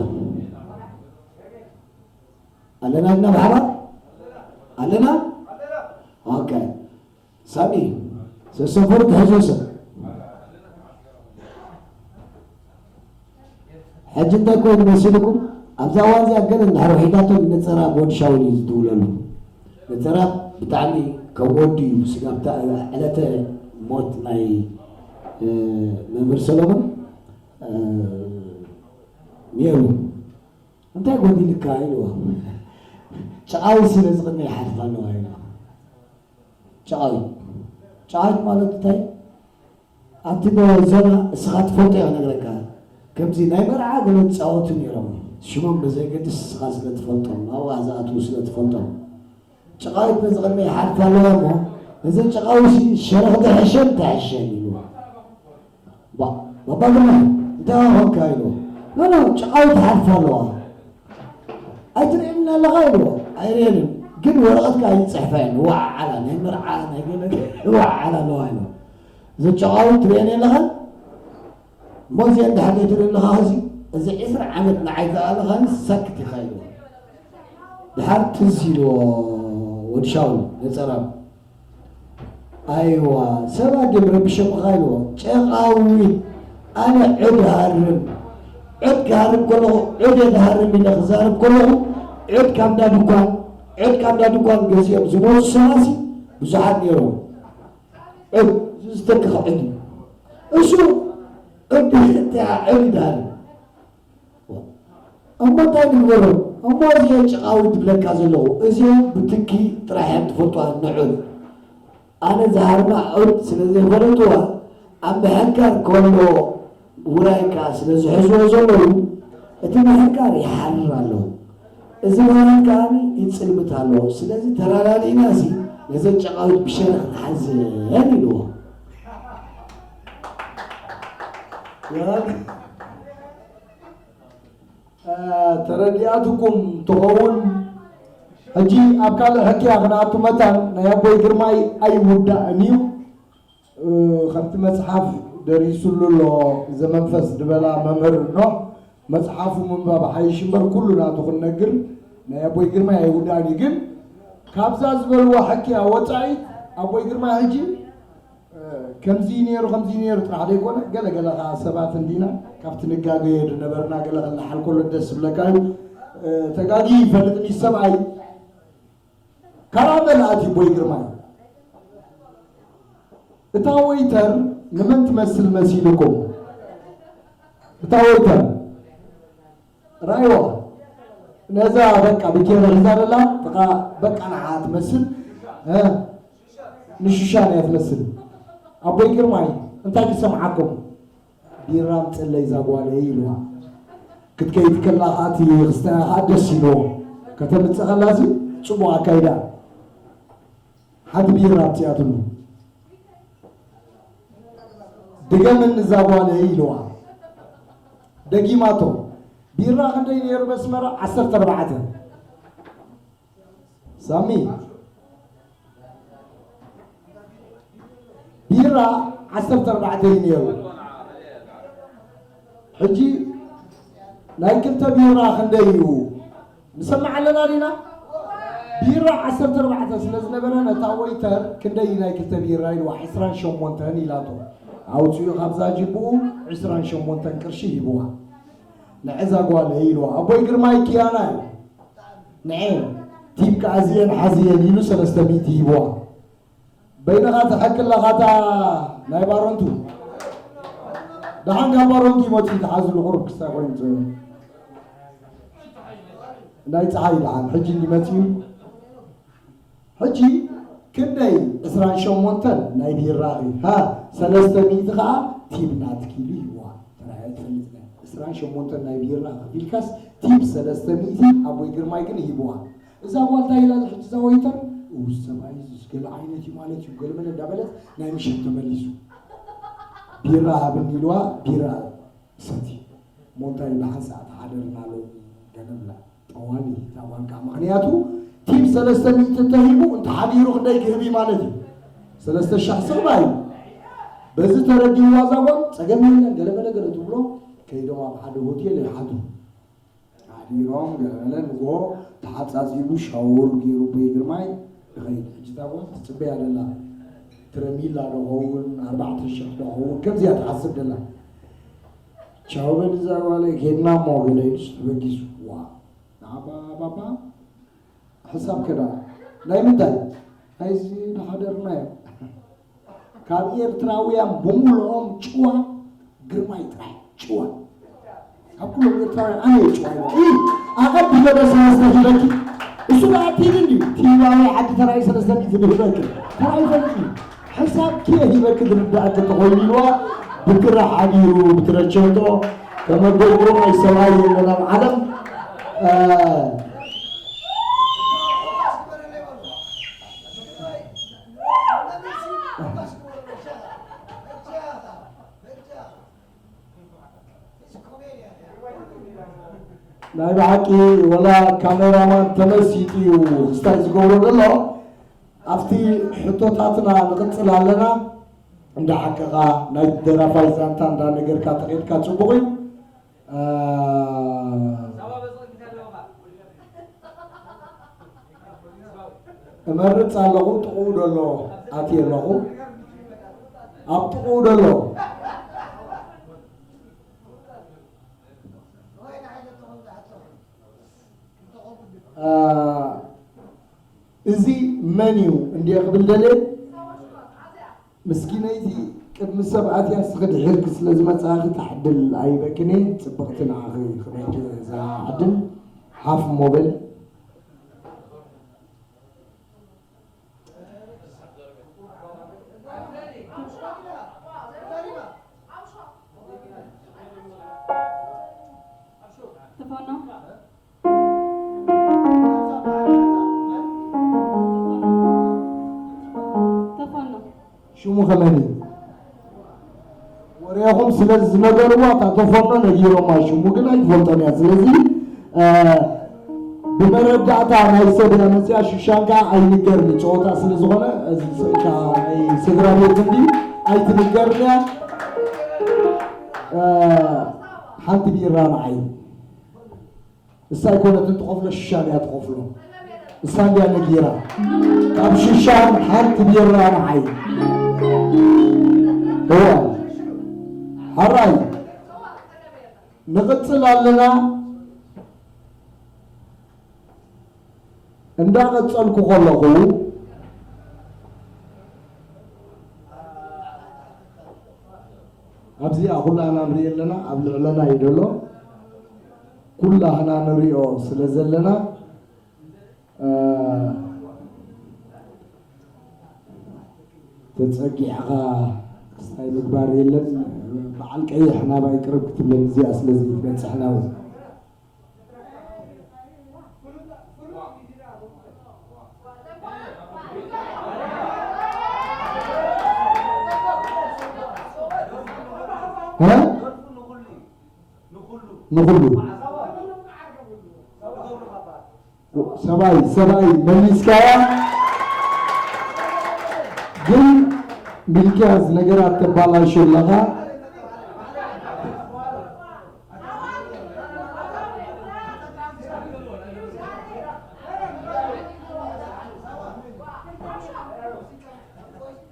ኣለና እና ብሓባር ኣለና ኦኬ ሳሚ ሰሰፈሩ ትሕዞ ሰብ ሕጂ እንታይ ኮይኑ መሲልኩም ኣብዛ እዋን እዚኣ ገለ እንድሕር ውሒዳቶ ነፀራ ወዲ ሻውል እዩ ዝድውለሉ ነፀራ ብጣዕሚ ከም ወዲ እዩ ስጋብ ዕለተ ሞት ናይ መምህር ሰሎሞን ነይሩ እንታይ ጎዲልካ ኢልዎ ጨቓዊ ስለ ዝቕነ ይሓልፍ ኣለዋ ኢልዋ ጨቓዊ ጨቓዊት ማለት እንታይ ኣብቲ ዞና እስኻ ትፈልጦ እየ ክነግረካ ከምዚ ናይ መርዓ ገለ ዝፃወቱ ነይሮም ሽሞም ብዘየገድስ እስኻ ስለ ትፈልጦም ኣብኣ ዝኣትዉ ስለ ትፈልጦም ጨቓዊት በዚ ቅድሚ ይሓልፍ ኣለዋ እሞ ነዘን ጨቓዊ ሸረኽቲ ሕሸን ተሕሸን ኢልዋ ባባ ግርማ እንታይ ኾንካ ኢልዎ ኖኖ ጨቓዊት ሓልፍ ኣለዋ ኣይትርእየንን ኣለኻ ኢልዎ ኣይርእየንን ግን ወረቐትካ ኣይፅሕፋ እየን ዋዓላ ናይ መርዓ ናይ ገለ ዋዓላ ኣለዋ ኢልዎ እዚ ጨቓዊት ትርእየን ኣለኻ እሞ እዚአን ድሓር ዘይትርኢ ኣለኻ ሕዚ እዚ ዕስራ ዓመት ንዓይ ዝኣለኻኒ ሳክት ኢኻ ኢልዎ ድሓር ትዝ ኢልዎ ወዲ ሻውል ነፀራም ኣይዋ ሰባት ድም ረቢሾምኻ ኢልዎ ጨቓዊት ኣነ ዕድ ሃርም፣ ዕድ ክሃርም ከለኹ፣ ዕድ እየ ዝሃርም ኢለ ክዛረብ ከለኹ፣ ዕድ ካብ እንዳ ድኳን፣ ዕድ ካብ እንዳ ድኳን ገዚኦም ዝመፁ ሰባትሲ ብዙሓት ነይሮም። ዕድ ዝተክኸ ዕድ እዩ። እሱ ዕድ እንታይ ዕድ ይበሃል? እሞ እንታይ ንግበሮ? እሞ እዚኦ ጭቓዊ ትብለካ ዘለኹ፣ እዚኦ ብትኪ ጥራሕ እየን ትፈልጥዋ ንዑድ። ኣነ ዝሃርማ ዑድ ስለ ዘይፈለጥዋ፣ ኣብ ምሕንካር ከሎ ውራይ ከኣ ስለ ዝሕዝዎ ዘለዉ፣ እቲ ምሕንካር ይሓርር ኣሎ። እዚ ማለት ከኣ ይጽልምት ኣሎ። ስለዚ ተረዳዲእና ሲ ነዘን ጨቓዊት ብሸነኽ ንሓዘን ኢልዎ። ተረዲኣትኩም ትኸውን። ሕጂ ኣብ ካልእ ሕክያ ክንኣቱ መታን ናይ ኣቦይ ግርማይ ኣይውዳእን እዩ። እ፣ ከምቲ መጽሓፍ ደሪሱሉ ኣሎ ዘመንፈስ ዝበላ መምህር ኖህ፣ መጽሓፉ ምንባብ ሓይሽ እምበር ኩሉ ናቱ ክንነግር ናይ ኣቦይ ግርማይ ኣይውዳእን እዩ። ግን ካብዛ ዝበልዋ ሕክያ ወጻኢት ኣቦይ ግርማይ ሕጂ ከምዚ ነይሩ፣ ከምዚ ነይሩ ጥራሕ ዘይኮነ፣ ገለ ገለ ኸዓ ሰባት እንዲና ካብቲ ንጋገዮ ዝነበርና ገለ ክለሓል ከሎ ደስ ዝብለካ እዩ። ተጋጊ ይፈልጥ እዩ ሰብኣይ። ካልኣ መልኣት እዩ ቦይ ግርማይ። እታ ወይተር ንመን ትመስል መሲልኩም? እታ ወይተር ራእይዋ ነዛ በቃ ብኬር ሒዛ ዘላ በቃ በቃ ንዓ ትመስል። እ፣ ንሽሻን እያ ትመስል። ኣቦይ ግርማይ እንታይ ክሰምዓኩም? ቢራ ኣምፅለይ እዛ ጓለይ ኢልዋ። ክትከይድ ከላ ከዓ እቲ ክስታያ ከዓ ደስ ኢልዎ። ከተምፅእ ከላ እዚ ፅቡቅ ኣካይዳ። ሓንቲ ቢራ ኣምፅኣትሉ። ድገምኒ እዛ ጓለይ ኢልዋ። ደጊማቶ። ቢራ ክንደይ ነይሩ በስመራ? ዓሰርተ ኣርባዕተ። ሳሚ፣ ቢራ ዓሰርተ ኣርባዕተ እዩ ነይሩ። ሕጂ ናይ ክልተ ቢራ ክንደይ እዩ? ንሰምዕ ኣለና ዲና? ቢራ ዓሰርተ ኣርባዕተ ስለ ዝነበረ ነታ ወይተር ክንደይ እዩ ናይ ክልተ ቢራ ኢልዋ፣ ዕስራን ሸሞንተን ኢላቶ። ኣውፅኡ ካብዛ ጅብኡ ዕስራን ሸሞንተን ቅርሺ ሂብዋ። ንዕዛ ጓለይ ኢልዋ። ኣቦይ ግርማይ ኪያና እዩ። ንዔ ቲፕ ከኣ እዚኤን ሓዝየን ኢሉ ሰለስተ ሚእቲ ሂብዋ። በይንኻ ትሐክለኻ እታ ናይ ባሮንቱ። ደሓን ካብ ባሮንቱ ይመጽኡ ተሓዝሉ ቁሩብ ክስታይ ኮይኑ ጽ-፣ ናይ ጸሓይ ደሓን ሕጂ እንዲመጽኡ። ሕጂ ክንደይ? ዕስራን ሸሞንተን ናይ ቢራኺ። ሃ፣ ሰለስተ ሚእቲ ኸዓ ቲፕ ናትኪ ኢሉ ሂብዋ። ተራእያ ትፈልጥ ናይ ዕስራን ሸሞንተን ናይ ቢራ ከፊልካስ ቲፕ ሰለስተ ሚእቲ ኣቦይ ግርማይ ግን ሂብዋ። እዛ ጓል እንታይ ኢላ ሕጂ እዛ ወይተር? እውይ ሰብኣይ እዚስ ገለ ዓይነት እዩ ማለት እዩ፣ ገለመለ እንዳበለት ናይ ምሸት ተመሊሱ። ቢራ ሃብኒ ኢልዋ፣ ቢራ ሰቲ። እሞ እንታይ ብሓንሳእ ተሓደርና ሎሚ ገለ ብላ። ጠዋሊ እታ ጓል ከዓ፣ ምኽንያቱ ቲፕ ሰለስተ ሚእቲ እንተሂቡ እንተሓዲሩ ክንደይ ክህብ እዩ ማለት እዩ? ሰለስተ ሻሕ ስቕባ እዩ። በዚ ተረዲእዋ እዛ ጓል፣ ጸገም የለን ገለመለ ገለ ትብሎ፣ ከይዶም ኣብ ሓደ ሆቴል ይሓድሩ። ሓዲሮም ገለመለ ንግሆ ተሓጻጺቡ ሻወር ገይሩ ኣቦይ ግርማይ ይኸይድ። ሕጂ እታ ጓል ትጽበያ ደላ፣ ትረሚላ ዶ ኸውን፣ ኣርባዕተ ሽሕ ዶ ኸውን፣ ከምዚኣ ትሓስብ ደላ። ቻው በል እዛ ጓለይ፣ ኬድና እሞ ገለ ኢሉስ ተበጊሱ። ዋ፣ ንዓባ ባባ፣ ሕሳብ ከዳ ናይ ምንታይ? ናይዚ ዝሓደርናዮ። ካብ ኤርትራውያን ብምልኦም ጭዋ ግርማይ ጥራይ ጭዋ። ካብ ኩሎም ኤርትራውያን ኣነ እየ ጭዋ ኢለ። ኢ፣ ኣቐዲመ ዶ ሰለስተ ሂበኪ? እሱ ደኣ ቲቪ እንድዩ። ቲቪ ኣበይ ዓዲ ተራእዩ ሰለስተ ሚእቲ ዝህበኪ? ተራእዩ ይፈልጥ እዩ። ሕሳብ ኪ ሂበኪ ዝርዳእኪ እንተኾይኑ ኢልዋ፣ ብትረ ሓዲሩ፣ ብትረ ቸንቶ፣ ከመ ኣቦይ ግርማይ ሰብኣይ የለን ኣብ ዓለም። እ፣ ናይ ብሓቂ ወላ ካሜራማን ተመሲጡ እዩ ክስታይ ዝገብሮ ዘሎ። ኣብቲ ሕቶታትና ንቕጽል ኣለና። እንዳ ሓቅኻ ናይ ደራፋይ ዛንታ እንዳ ነገርካ ተኼድካ ጽቡቕ እዩ። እ፣ እመርጽ ኣለኹ፣ ጥቕኡ ደሎ ኣትየ ኣለኹ። ኣብ ጥቕኡ ደሎ። መን እዩ እንድየ ክብል ደልየ። ምስኪነይቲ ቅድሚ ሰብ ኣትያ እስኺ ድሒርኪ ስለ ዝመጻእኺ ታዕድል ኣይበክን እየ። ጽብቕቲ ንዓኺ ክብርቲ እዛ ዕድል ሓፍ ሞበል። ተፈኖ ተፈኖ ሽሙ ከመን እዩ? ወሬኹም ስለ ዝነገርዋ እታ ተፈኖ ነጊሮማ ሽሙ ግን ኣይትፈልጦን እያ። ስለዚ እ፣ ብመረዳእታ ናይ ሰብ እያ መፅያ ሽሻን ከዓ ኣይንገርን ጨወታ ስለ ዝኾነ እዚ ስእልካ ናይ ስድራ ቤት እንዲ ኣይትንገርን እያ። እ፣ ሓንቲ ቢራ ንዓይ እሳ ኣይኮነትን ትኸፍሎ ሽሻን እያ ትኸፍሎ። እሳ እንድያ ነጊራ ካብ ሽሻን ሓንቲ ቢራ ንዓይ እዋ ሓራይ ንቕጽል ኣለና። እንዳቐጸልኩ ከለኹ ኣብዚኣ ኩላህና ንሪኦ ኣለና ኣብ ልዕለና እዩ ዘሎ ኩላህና ንሪኦ ስለ ዘለና ተጸጊዕኻ ክስታይ ምግባር የለን። በዓል ቀይሕ ናባይ ቅርብ ክትብለኒ እዚኣ ስለዚ ትበጽሕ ናብኡ። ንኹሉ ሰብኣይ ሰብኣይ መሊስካያ ግን ሚልክያስ ነገራት ተባላሾ ኣለኻ።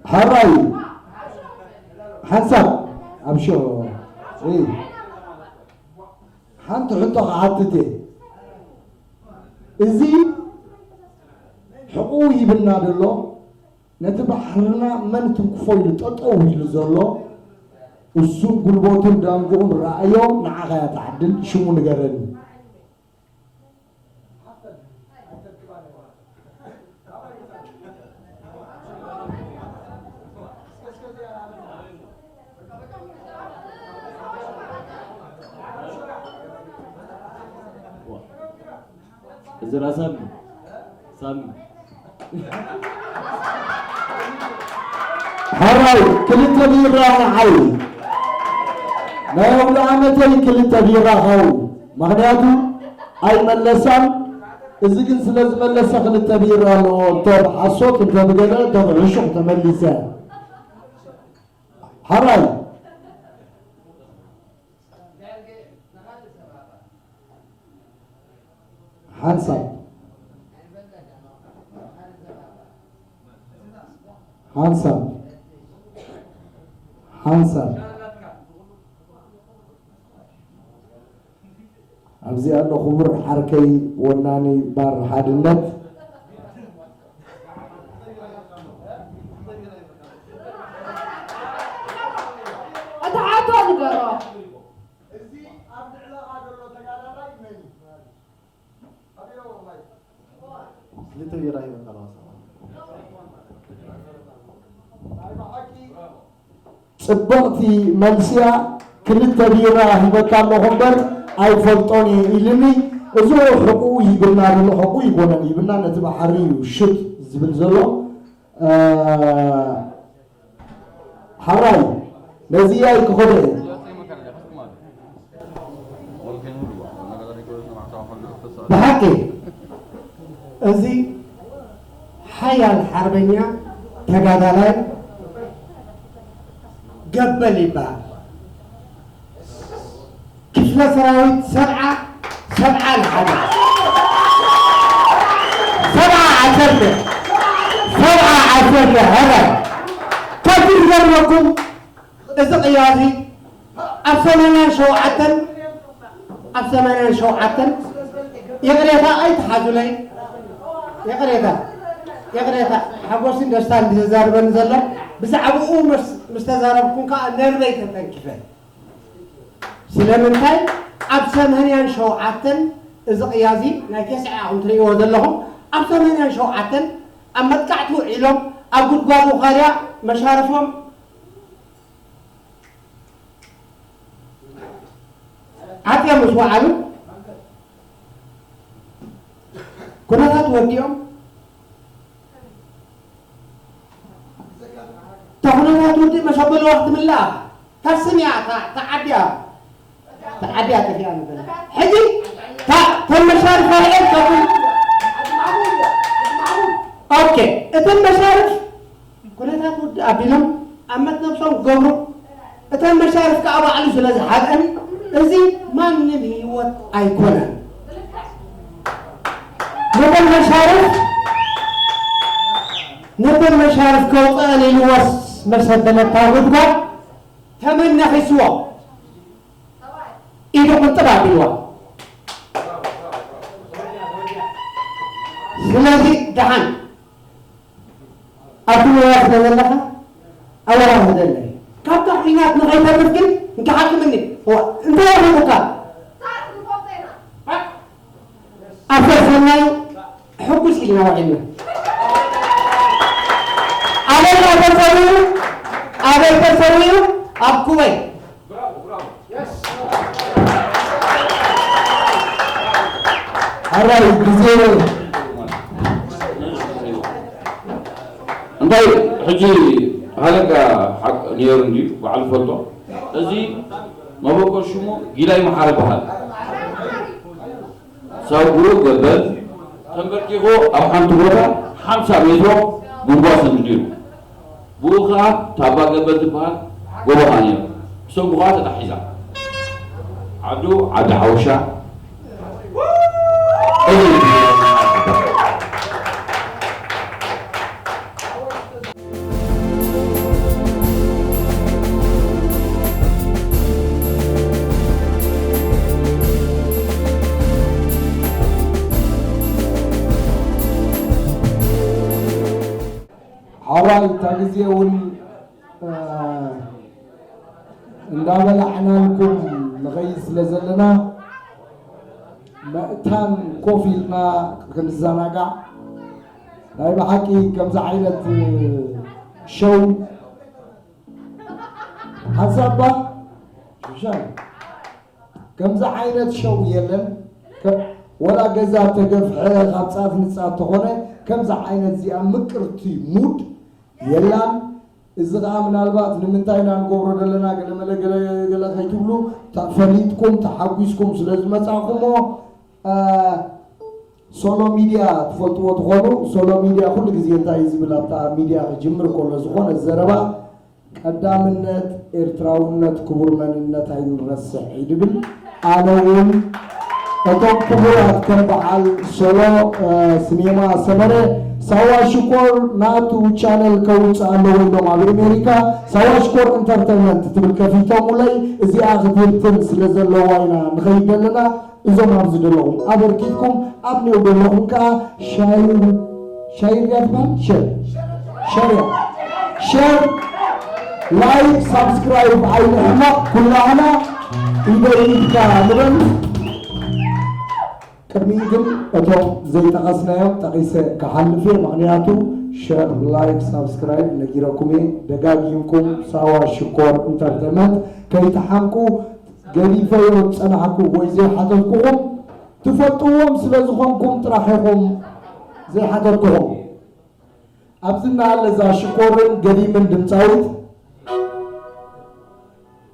ሕራይ ሓንሳብ ኣብ ሸ ሓንቲ ሕቶ ክሓትት እየ። እዚ ሕቑኡ ይብና ዘሎ ነቲ ባሕርና መን ትንክፎ ኢሉ ጠጠው ኢሉ ዘሎ እሱን ጉልበቱን ዳንግኡን ረኣዮ። ንዓኻ እያ ትዓድል ሽሙ ንገረኒ። እዝራ ሳሚ ሳሚ ሕራይ ክልተ ቢራ ንዓይ ናይ ኣውደ ዓመተይ ክልተ ቢራ ኸው ምኽንያቱ ኣይመለሳን። እዚ ግን ስለ ዝመለሰ ክልተ ቢራ ኣለዎ። እንተ ብሓሶት እንተ ብገለ እንተ ብዕሹቕ ተመሊሰ ሕራይ ሓንሳብ ሓንሳብ ሓንሳብ ኣብዚ ኣሎ ክቡር ዓርከይ ወናኒ ባር ሓድነት። እቲ ሓቶ ንገሮ። እዚ ኣብ ልዕለኻ ዘሎ ተጋዳላይ መን እዩ? ክልተ ቢራ ሂበካ ኣለዋ። ጽብቕቲ መልስያ ክልተ ቢራ ሂበካ ኣለኹ እምበር ኣይፈልጦን እየ ኢልኒ። እዚ ሕቁኡ ይብልና ዘሎ ሕቁ ይኮነን ይብልና ነቲ ባሕሪ እዩ ሽት ዝብል ዘሎ። ሓራይ ነዚ ያይ ክኸዶ እየ። ብሓቂ እዚ ሓያል ሓርበኛ ተጋዳላይ ገበል ይበሃል። ክፍለ ሰራዊት ሰብዓ ሰብዓ ንሓደ ሰብዓ ዓሰርተ ሰብዓ ዓሰርተ ሀረ ከዚ ዝገርመኩም እዚ ቅያ እዚ ኣብ ሰማንያን ሸውዓተን ኣብ ሰማንያን ሸውዓተን ይቕሬታ ኣይትሓዙለይ ይቕሬታ ይቕሬታ፣ ሓጎስን ደስታን እንዲ ዘዛርበኒ ዘሎ፣ ብዛዕባኡ ምስ፣ ምስ ተዛረብኩም ከኣ ነርበይ ተጠንኪፈ። ስለምንታይ ኣብ ሰማንያን ሸውዓተን፣ እዚ ቅያ እዚ ናይ ተስዓ ኢኹም ትርእይዎ ዘለኹም፣ ኣብ ሰማንያን ሸውዓተን ኣብ መጥቃዕቲ ውዒሎም ኣብ ጉድጓድ ውኻርያ መሻርፎም ዓጥዮም ምስ ወዓሉ፣ ኩነታት ወዲኦም፣ እታ ኩነታት ውድእ መሸበልዋ ክትምልኣ፣ እታ ስም እያ፣ እታ፣ እታ ዓዲ እያ፣ እታ ዓዲ እያ ጠፊኣ ንበል። ሕጂ፣ እታ፣ እተን መሻርፍ ኣልዒል ካብን፣ ኦኬ፣ እተን መሻርፍ ኩነታት ውድእ ኣቢሎም ኣብ መት ነብሶም ክገብሩ፣ እተን መሻርፍ ከኣ ባዕሉ ስለ ዝሓብአን፣ እዚ ማንም ህይወት ኣይኮነን። ነተን መሻርፍ፣ ነተን መሻርፍ ከውፅአን ኢልዎስ መሰበለታ ጉድጓድ ተመን ነኺስዎ፣ ኢዱ ቁንጥብ ኣቢልዋ። ስለዚ ደሓን ኣብቲ ሞያ ስለ ዘለኻ ኣወራርህ ደለይ። ካብታ ኲናት ንኸይተርፍ ግን እንተሓክምኒ። እዋ፣ እንታይ ኣሪጉካ? ኣብ ሰሰናዩ ሕጉስ ኢልና ውዒልና። ኣበይ ተሰዊኡ? ኣበይ ተሰዊኡ? ኣብ ኩወይ። ሕራይ ግዜ። እንታይ ሕጂ ሃለቃ ሓቅ ነይሩ እንድዩ ባዕሉ ፈልጦ። እዚ መበቆል ሽሙ ጊላይ መሓሪ በሃል። ሳጉኡ ገበል ተንበርኪኹ ኣብ ሓንቲ ቦታ ሓምሳ ሜትሮ ጉንጓ ሰንዱ ነይሩ። ብኡ ኸዓ ታባ ገበል ትበሃል ጎቦ ኸዓ ነይሩ። ብሰንጉ ኸዓ ተታሒዛ። ዓዱ ዓዲ ሓውሻ። እዚ ሓራይ እታ ግዜ እውን፣ እ፣ እንዳበላዕናልኩም ንኸይድ ስለ ዘለና፣ መእታን ኮፍ ኢልና ክንዘናጋዕ፣ ናይ ብሓቂ ከምዚ ዓይነት ሸው ሓንሳባ ሽሻይ፣ ከምዚ ዓይነት ሸው የለን። ከ-፣ ወላ ገዛ ተገፍሐ ካብ ጻት ንጻት ተኾነ፣ ከምዚ ዓይነት እዚኣ ምቅርቲ ሙድ የላን። እዚ ኸዓ ምናልባት ንምንታይ ኢና ንገብሮ ዘለና ገለመለ ገለ ገለ ከይትብሉ፣ ተ-፣ ፈሊጥኩም ተሓጒስኩም ስለ ዝመጻእኩሞ፣ እ፣ ሶሎ ሚድያ ትፈልጥዎ ትኾኑ። ሶሎ ሚድያ ኩሉ ግዜ እንታይ እዩ ዝብል ኣብታ ሚድያ ክጅምር ከሎ ዝኾነ ዘረባ፣ ቀዳምነት ኤርትራውነት ክቡር መንነት ኣይንረስዕ እዩ ዝብል። ኣነ እውን እቶም ክቡራት ከም በዓል ሶሎ፣ እ፣ ስሜማ ሰመረ፣ ሳዋ ሽኮር ናቱ ቻነል ከውፅእ ኣለዎ ኢሎም ኣብ ኣሜሪካ ሳዋ ሽኮር ኢንተርቴይንመንት ትብል ከፊቶምለይ፣ እዚኣ ክትህብትን ስለ ዘለዋ ኢና ንኸይድ ዘለና። እዞም ኣብዚ ዘለኹም ኣበርኪትኩም፣ ኣብ ኔው ዘለኹም ከኣ ሻይር፣ ሻይር እያ ትበሃል? ሸር። ሸር እያ። ሸር፣ ላይክ፣ ሳብስክራይብ ኣይንሕመቕ፣ ኩላህና ኢደ ኢድካ ንበል። ቅድሚኡ ግን እቶም ዘይጠቐስናዮም ጠቒሰ ክሓልፍ እየ፣ ምኽንያቱ ሸር፣ ላይክ፣ ሳብስክራይብ ነጊረኩም እየ። ደጋጊምኩም ሳዋ ሽኮር ኢንተርቴይንመንት ከይትሓምቁ። ገዲፈዮ ዝጸናሕኩ ወይ ዘይሓተትኩኹም ትፈልጥዎም ስለ ዝኾንኩም ጥራሕ ኢኹም ዘይሓተትኩኹም። ኣብዚ እናሃለ እዛ ሽኮርን ገዲምን ድምጻዊት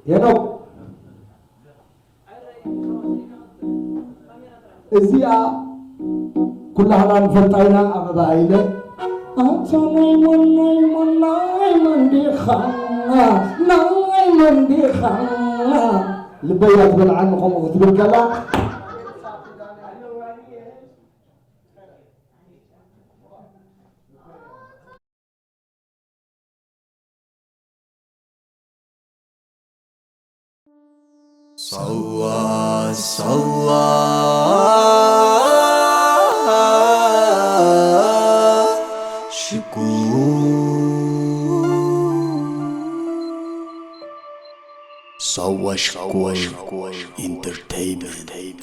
ሄኖክ፣ እዚኣ ኩላህና ንፈልጣ ኢና። ኣበባ ኣይለ ኣታ ናይ መን ናይ መን ናይ መን ዲኻ ናይ መን ዲኻ ልበይ እያ ትበልዓኒ ከምኡ ክትብል ከላ። ሳዋ ሳዋ ሳዋ ሽኮር ኢንተርተይንመንት።